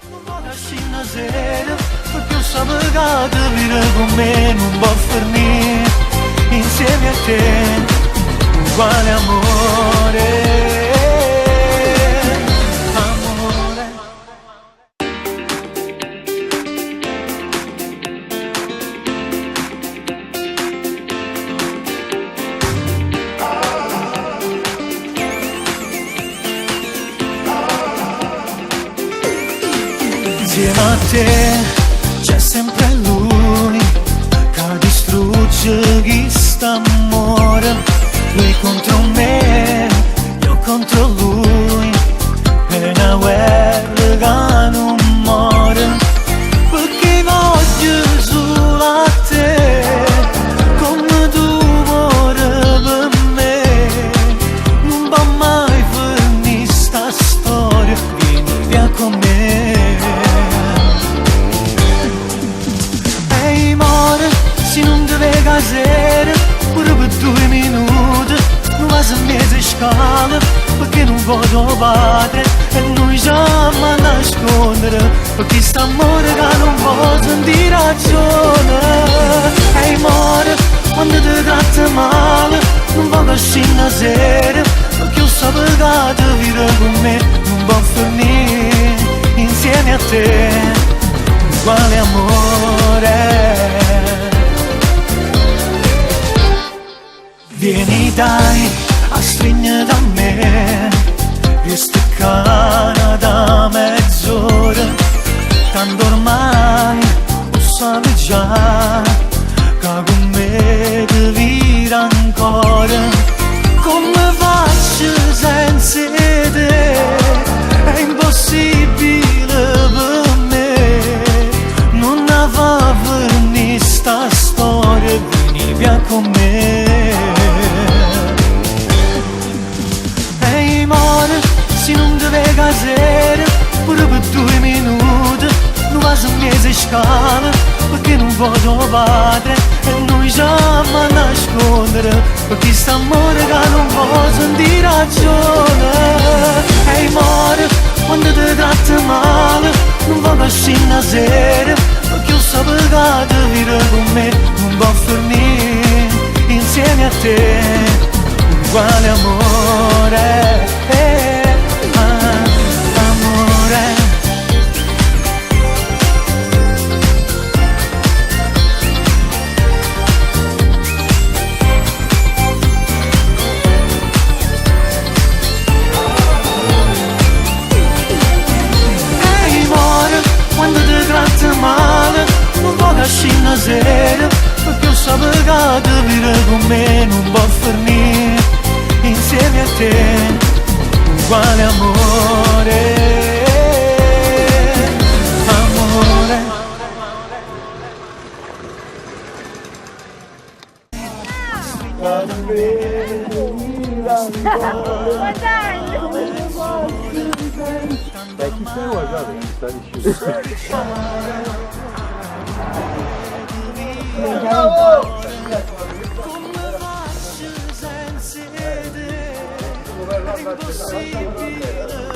Nun voglio ascì 'na sera perché 'o ssape ca te vire cu me nun po' fernì insieme a te uguale amore amore. Insieme a te c'è sempre lui che distrugge chist'ammore. Lui contro me, io contro lui. È na guerra che nun more. Perché voglio solo a te, come tu muore per me. Nun va mai finì sta storia, vieni via con me. Ehi more, si nun te veco 'a sera, pure pe due minuti, nu vaso 'mmiez' 'e scale, pecché nun vo' tuo padre e nuje c'amma annasconnere, pe chist'ammore ca nun vo' sentì ragione. Ehi more, quando te tratta male, nun voglio ascì 'na sera, perché 'o ssape ca te vire cu me, nun po' fernì insieme a te, uguale amore. Vieni dai, astrignete a me, rieste ccà n'ata mezz'ora, tanto ormai 'o ssape già ca cu me te vire ancora. Comme faccio senza 'e te? È impossibile per me. Nun 'a fa fernì sta storia, vieni via con me. Ehi more, si nun te veco 'a sera, pure pe due minuti, nu vaso 'mmiez' 'e scale, pecché nun vo' tuo padre e nuje c'amma annasconnere, pe chist'ammore ca nun vo' sentì ragione. Ehi more, quando te tratta male, nun voglio ascì 'na sera, perché 'o ssape ca te vire cu me, nun po' fernì insieme a te, uguale amore, eh, ah, amore. Ehi more, quando te tratta male, nun voglio ascì 'na sera, perché 'o ssape ca te vire cu me, nun po' fernì insieme a te, uguale amore, amore. Eh, chi sei guardate che mi sta dicendo. Comme faccio senza 'e te? È impossibile.